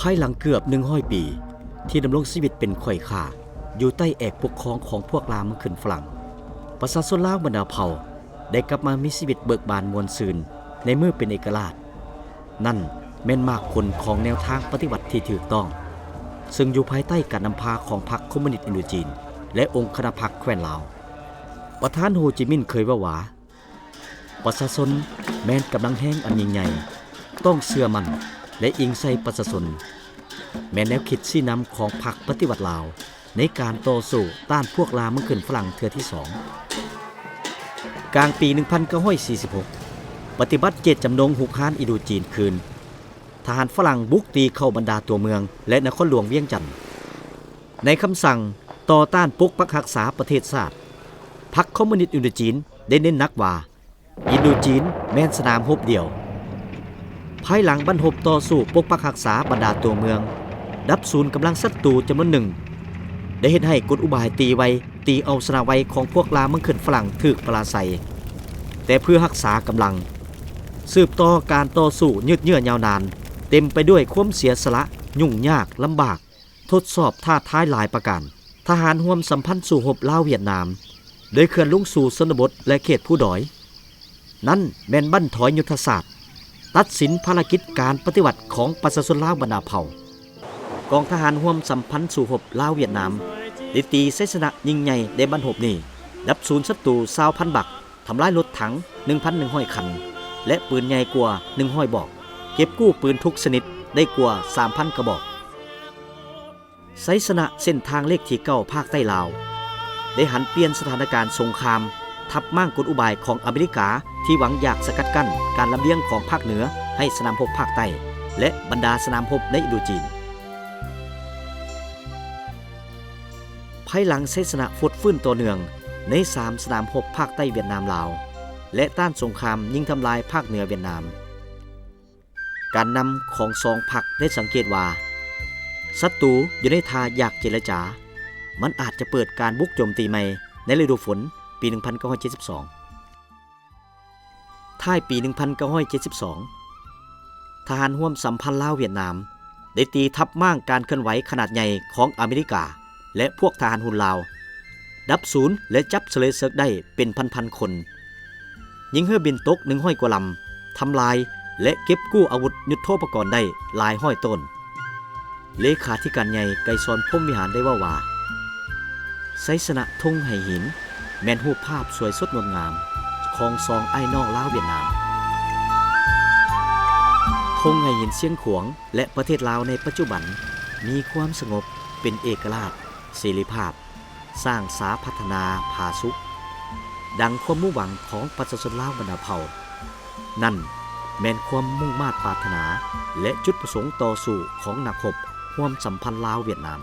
ພາຍຫຼັງເກືອບໜຶ່ງຮ້ອຍປີ ທີ່ດຳລົງຊີວິດເປັນຂ້ອຍຂ້າຢູ່ໃຕ້ແອກປົກຄອງຂອງພວກລ່າເມືອງຂຶ້ນຝຣັ່ງ, ປະຊາຊົນລາວບັນດາເຜົ່າໄດ້ກັບມາມີຊີວິດເບີກບານມ່ວນຊື່ນໃນມື້ເປັນເອກະລາດ. ນັ້ນແມ່ນໝາກຜົນຂອງແນວທາງປະຕິວັດທີ່ຖືກຕ້ອງ, ເຊິ່ງຢູ່ພາຍໃຕ້ການນຳພາຂອງພັກຄອມມູນິດອິນໂດຈີນ ແລະ ອົງຄະນະພັກແຄວ້ນລາວ. ປະທານໂຮຈິມິນເຄີຍເວົ້າວ່າ, ປະຊາຊົນແມ່ນກຳລັງແຮງອັນຍິ່ງໃຫຍ່, ຕ້ອງເຊື່ອໝັ້ນ ແລະ ອີງໃສ່ປະຊາຊົນ, ແມ່ນແນວຄິດຊີ້ນຳຂອງພັກປະຕິວັດລາວໃນການຕໍ່ສູ້ຕ້ານພວກລ່າເມືອງຂຶ້ນຝຣັ່ງເທື່ອທີສອງ. ກາງປີໜຶ່ງພັນເກົ້າຮ້ອຍສີ່ສິບຫົກ ປະຕິບັດເຈດຈຳນົງຮຸກຮານອິນໂດຈີນຄືນ, ທະຫານຝຣັ່ງບຸກຕີເຂົ້າບັນດາຕົວເມືອງ ແລະ ນະຄອນຫຼວງວຽງຈັນ. ໃນຄຳສັ່ງຕໍ່ຕ້ານປົກປັກຮັກສາປະເທດຊາດ, ພັກຄອມມູນິດອິນໂດຈີນໄດ້ເນັ້ນໜັກວ່າ ອິນໂດຈີນແມ່ນສະໜາມຮົບດຽວ. ພາຍຫຼັງບັ້ນຮົບຕໍ່ສູ້ປົກປັກຮັກສາບັນດາຕົວເມືອງ, ດັບສູນກຳລັງສັດຕູຈຳນວນໜຶ່ງ, ໄດ້ເຮັດໃຫ້ກົນອຸບາຍຕີໄວ, ຕີເອົາຊະນະໄວຂອງພວກລ່າເມືອງຂຶ້ນຝຣັ່ງຖືກປະລາໄຊ. ແຕ່ເພື່ອຮັກສາກຳລັງ, ສືບຕໍ່ການຕໍ່ສູ້ຍືດເຍື້ອຍາວນານ, ເຕັມໄປດ້ວຍຄວາມເສຍສະຫຼະ, ຫຍຸ້ງຍາກ, ລຳບາກ, ທົດສອບທ້າທາຍຫຼາຍປະການ. ທະຫານຮ່ວມສຳພັນສູ້ຮົບລາວຫວຽດນາມ ໄດ້ເຄື່ອນລົງສູ່ຊົນນະບົດ ແລະ ເຂດພູດອຍ. ນັ້ນແມ່ນບັ້ນທອຍຍຸດທະສາດ, ຕັດສິນພາລະກິດການປະຕິວັດຂອງປະຊາຊົນລາວບັນດາເຜົ່າ. ກອງທະຫານຮ່ວມສຳພັນສູ້ຮົບລາວຫວຽດນາມ ໄດ້ຕີໄຊຊະນະຍິ່ງໃຫຍ່ໃນບັ້ນຮົບນີ້, ດັບສູນສັດຕູຊາວພັນບັກ, ທຳລາຍລົດຖັງໜຶ່ງພັນໜຶ່ງຮ້ອຍຄັນ ແລະ ປືນໃຫຍ່ກວ່າໜຶ່ງຮ້ອຍບອກ, ເກັບກູ້ປືນທຸກຊະນິດໄດ້ກວ່າສາມພັນກະບອກ. ໄຊຊະນະເສັ້ນທາງເລກທີເກົ້າພາກໃຕ້ລາວ ໄດ້ຫັນປ່ຽນສະຖານະການສົງຄາມ, ທັບມ້າງກົນອຸບາຍຂອງອາເມລິກາທີ່ຫວັງຢາກສະກັດກັ້ນການລຳລຽງຂອງພາກເໜືອໃຫ້ສະໜາມຮົບພາກໃຕ້ ແລະ ບັນດາສະໜາມຮົບໃນອິນໂດຈີນ. ພາຍຫຼັງໄຊຊະນະຟົດຟື້ນຕໍ່ເນື່ອງໃນສາມສະໜາມຮົບພາກໃຕ້ຫວຽດນາມລາວ ແລະ ຕ້ານສົງຄາມຍິງທຳລາຍພາກເໜືອຫວຽດນາມ, ການນຳຂອງສອງພັກໄດ້ສັງເກດວ່າ ສັດຕູຢູ່ໃນທ່າຢາກເຈລະຈາ, ມັນອາດຈະເປີດການບຸກໂຈມຕີໃໝ່ໃນລະດູຝົນປີໜຶ່ງພັນເກົ້າຮ້ອຍເຈັດສິບສອງ. ທ້າຍປີໜຶ່ງພັນເກົ້າຮ້ອຍເຈັດສິບສອງ ທະຫານຮ່ວມສຳພັນລາວຫວຽດນາມ ໄດ້ຕີທັບມ້າງການເຄື່ອນໄຫວຂະໜາດໃຫຍ່ຂອງອາເມລິກາ ແລະ ພວກທະຫານຮຸນລາວ, ດັບສູນ ແລະ ຈັບສະເລີຍເສິກໄດ້ເປັນພັນໆຄົນ, ຍິງເຮືອບິນຕົກໜຶ່ງຮ້ອຍກວ່າລຳ, ທຳລາຍ ແລະ ເກັບກູ້ອາວຸດຍຸດໂທປະກອນໄດ້ຫຼາຍຮ້ອຍໂຕນ. ເລຂາທິການໃຫຍ່ໄກສອນ ພົມວິຫານ ໄດ້ເວົ້າວ່າ, ໄຊຊະນະທົ່ງໄຫຫີນ ແມ່ນຮູບພາບສວຍສົດງົດງາມຂອງສອງອ້າຍນ້ອງລາວຫວຽດນາມ. ທົ່ງໄຫຫີນຊຽງຂວາງ ແລະ ປະເທດລາວໃນປັດຈຸບັນມີຄວາມສະຫງົບ, ເປັນເອກະລາດ, ເສລີພາບ, ສ້າງສາພັດທະນາຜາສຸກ, ດັ່ງຄວາມມຸ່ງຫວັງຂອງປະຊາຊົນລາວບັນດາເຜົ່າ. ນັ້ນແມ່ນຄວາມມຸ່ງມາດປາດຖະໜາ ແລະ ຈຸດປະສົງຕໍ່ສູ້ຂອງນັກຮົບຮ່ວມສຳພັນລາວຫວຽດນາມ.